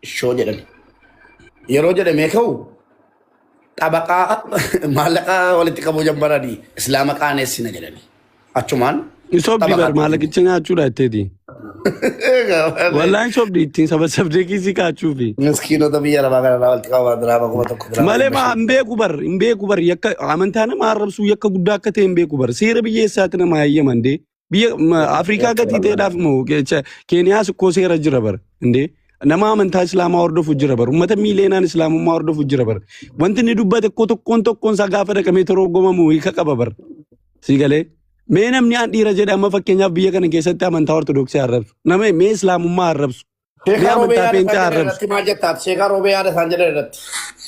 Ishoo jedhani. Yeroo jedhamee ka'u xabaqaa maallaqa walitti qabuu jammaranii islaama qaaneessina jedhani. Achumaan Hin sobdi bar xabaqaa. maallaqicha nyaachuudha jetteeti. Wallaan sobdi ittiin saba sabdee kiisii kaachuufi. Miskiinota biyya lafaa kanarraa walitti qabamaa diraama 1000 diraama Malee dhibba maa shan. hin beeku bar hin beeku bar yakka amantaa nama arrabsuu yakka guddaa akka ta'e hin beeku bar seera biyya eessaatti nama hayyaman dee biyya Afrikaa Yakka gatii wallaahi. ta'eedhaaf moo Keeniyaas ikkoo seera jira bar indee nama amantaa islaamaa hordofu jira bar ummata miileenaan islaamummaa hordofu jira bar wanti inni dubbate ikkoo tokkoon tokkoon isaa gaafa dhaqamee toroogomamu hiika qaba bar si galee mee namni an dhiira jedhe amma fakkeenyaaf biyya kana keessatti amantaa ortodoksii arrabsu nama mee islaamummaa arrabsu mee Sheekaa Roobee amantaa yaada peenxee isaan jedhan arrabsu irratti maal jettaat? Sheekaa Roobee yaada isaan jedhan irratti.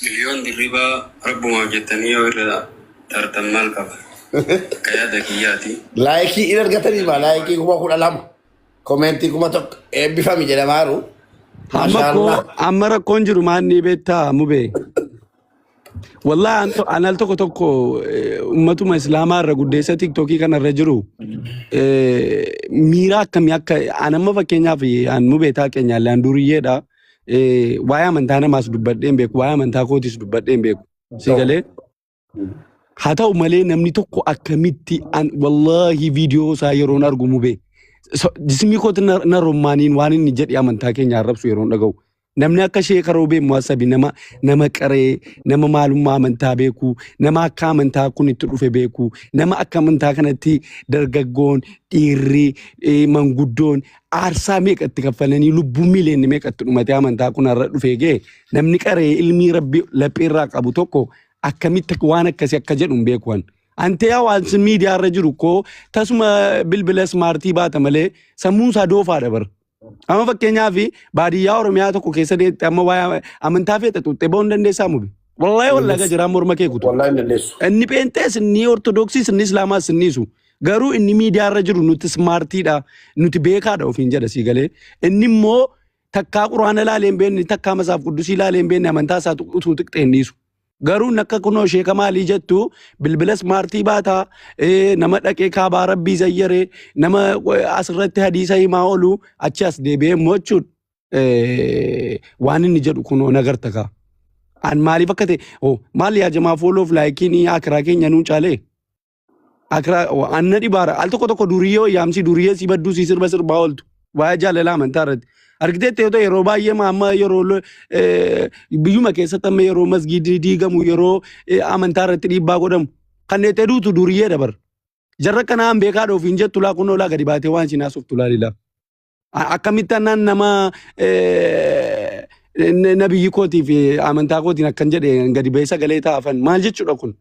Miliyoon dirribaa rabbumaaf jettanii yoo irra tartan maal qaba? Akka yaada kiyyaati. Laayikii in argatanii maa laayikii 12,000 koomeentii 1000 eebbifami jedhamaaru. Amma koo Maashaallah. amma rakkoon jiru maal ni beektaa mubee. Wallahi an al tokko tokko ummatuma islaamaa irra guddeessa tiktookii kana irra jiru miira akkamii akka an amma fakkeenyaaf an mubee taaqeenyaallee an duriyyeedha. Waa'ee amantaa namaas dubbadhee hin beeku waa'ee amantaa kootiis dubbadhee hin beeku. Si galee haa ta'u malee namni tokko akkamitti an wallaahi viidiyoo isaa yeroon argu mubee jismii kooti na rommaaniin waan inni jedhe amantaa keenya arrabsu yeroon dhaga'u. Namni akka sheeka roobee mu'assabi nama nama qaree nama maalummaa amantaa beeku nama akka amantaa kun itti dhufe beeku nama akka amantaa kanatti dargaggoon dhiirri manguddoon aarsaa meeqa itti kaffalanii lubbuu miiliyoonni meeqa itti dhumatee amantaa kun har'a dhufee ga'e namni qaree ilmii rabbi lapheerraa qabu tokko akkamitti waan akkasii akka jedhu hin beeku an. Antee hawaasni miidiyaa irra jiru koo tasuma bilbila ismaartii baata malee sammuun isaa doofaadha bara. Amma fakkeenyaaf baadiyyaa Oromiyaa tokko keessa deemte amma waa'ee amantaa feete xuuxxee ba'uu hin dandeessaa mubi. Wallaahi wallaaga jiraa morma kee kutu. Wallaahi hin dandeessu. Inni pheenxees, inni ortodoksiis, inni islaamaas inni isu. Garuu inni miidiyaa irra jiru nuti ismaartiidha, nuti beekaadha ofiin jedha sii galee. Inni immoo takkaa quraana ilaalee hin beekne, takkaa masaaf quddusii ilaalee hin beekne amantaa isaa utuu xiqxee hin dhiisu. Garuu inni akka kunoo sheeka maalii jettu bilbila ismaartii baataa nama dhaqee kaabaa rabbii zayyaree nama asirratti hadiisa himaa oolu achi as deebi'ee immoo jechuudha. Waan inni jedhu kunoo nagarta kaa. An maaliif akka ta'e oh, maal yaa jamaa fooloof laayikiin akiraa keenya nuu caalee. Akira anna dhibaara al tokko tokko duriyyee wayyaamsi duriyyee si badduu si sirba sirbaa ooltu waa'ee jaalala amantaa irratti. Argiteetti yoo ta'e yeroo baay'ee amma yeroo biyyuma keessatti amma yeroo masgiidni diigamu yeroo amantaa irratti dhiibbaa godhamu kan neexee duutu duriyyee dabar. Jarra kanaan beekaa dhoof hin jettu laa kunoo laa gadi baatee waan isin haasoftu laalila. Akkamitti annaan nama nabiyyi kootii fi amantaa kootiin akkan jedhe gadi ba'ee sagalee taa'afan maal jechuudha kun?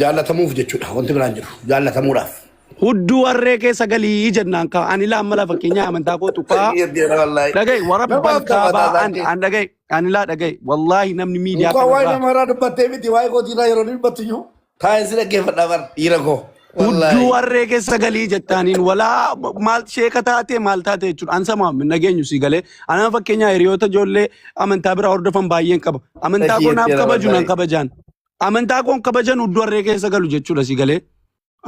Jaallatamuuf jechuudha wanti biraan jiru jaallatamuudhaaf. Hudduu harree keessa galii jennaan kaa ani laa amma lafa keenya amantaa koo tuqaa Wallahi. dhaga'i warabban Namaaf kaabaa taphataa an an dhaga'i ani laa dhaga'i wallaahi namni miidiyaa Mukaa waa'ee kanarraa namarraa dubbattee miti waa'ee kootiirraa yeroo inni dubbattu iyyuu taa'ee si dhaggeeffadha bar dhiira koo. hudduu Wallahi. harree keessa galii jettaaniin walaa maal sheeka taatee maal taate jechuudha an sama nageenyu si galee anama fakkeenyaa hiriyoota ijoollee amantaa biraa hordofan baay'een qaba amantaa koo naaf Dhaggeeffadha kabaju nan wallahi. kabajaan amantaa koon kabajan hudduu harree keessa galu jechuudha si galee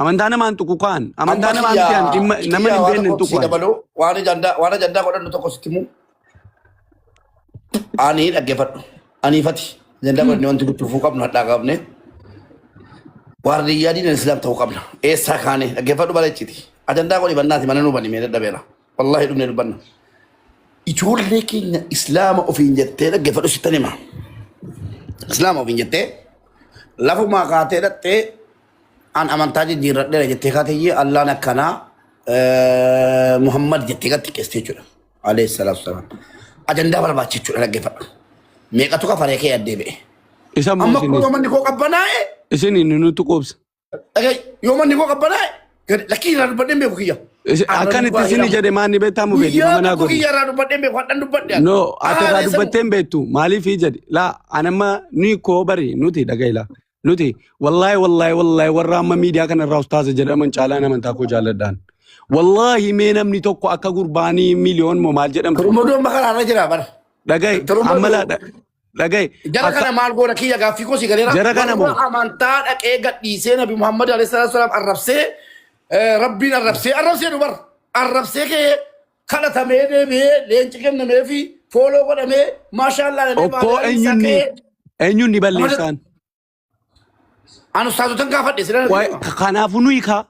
amantaa namaan tuqu kaan amantaa Amma namaa miti an dhimma kiyya nama hin waan beekne hin tokko tuqu si an. dabalu waan ajandaa waan ajandaa godhannu tokko sitti himu ani dhaggeeffadhu aniifati ajandaa godhanne wanti guddufuu qabnu hadhaa qabne waardiyyaa diina islaam ta'uu qabna eessaa kaane dhaggeeffadhu bareechiti ajandaa godhi bannaati mana nu bani mee dadhabeera wallahi dhumne dubbanna ijoollee keenya islaama ofiin jettee dhaggeeffadhu sittan hima islaama ofiin jettee lafumaa kaatee dhattee an amantaa jijjiirradheera jettee kaateyyee allaan akkanaa Muhammad jettee gad xiqqeessite jechuudha. Alayhi salaatu wasalaam. Ajandaa barbaacha jechuudha dhaggeeffadhu. Meeqatu kafaree kee addee ba'e. Isa immoo Amma isin kun yoo manni koo qabbanaa'e isin inni nutti qoobsa. dhaga'i yoo manni koo qabbanaa'e gadi lakkii irraa dubbadhee hin beeku kiyya. Arra Akkan itti dubbaa isin jedhama. jedhe maanni beektaa mubee Guyyaa dhiifama naa tokko godhi. kiyya irraa dubbadhee hin beeku hadhan dubbadhe. No, ati irraa Aalee samu. dubbattee hin beektu. Maaliif jedhi? Laa, anamma nuyi koo bari nuti dhaga'i laa. Nuti wallaahi wallaahi wallaahi warra amma miidiyaa kana irraa ustaaza jedhaman caalaan amantaa koo jaalladhaan. Wallaahi mee namni tokko akka gurbaanii miliyoon moo maal jedhamtu. Turmuduu amma karaa irra jira bara. Dhaga'i Turmuduu. amma laa dhaga'i. Jara Akka kana maal goona kiyya gaaffii koo si galeera. Jara kana moo? Warra amantaa dhaqee gadhiisee Nabi Muhammad alayhi salaatu wasalaam arrabsee rabbiin arrabsee arrabsee dubar arrabsee kee kadhatamee deebi'ee leenci kennamee fi Follow godhamee maashaallah jedhamee Okkoo baadiyyaa isaa eenyunni ka'ee eenyunni balleessaan? Ani ustaazotan gaafadhe sila natti hima. Kanaafuu nuyi kaa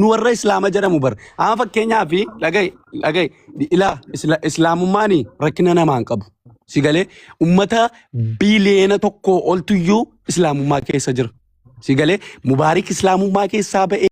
nu warra islaama jedhamu bar. Amma fakkeenyaaf dhaga'i dhaga'i ilaa islaamummaan rakkina namaa hin qabu. Si galee ummata biiliyoona 1 oltuyyuu islaamummaa keessa jira. Si galee Mubaarik islaamummaa keessaa ba'ee.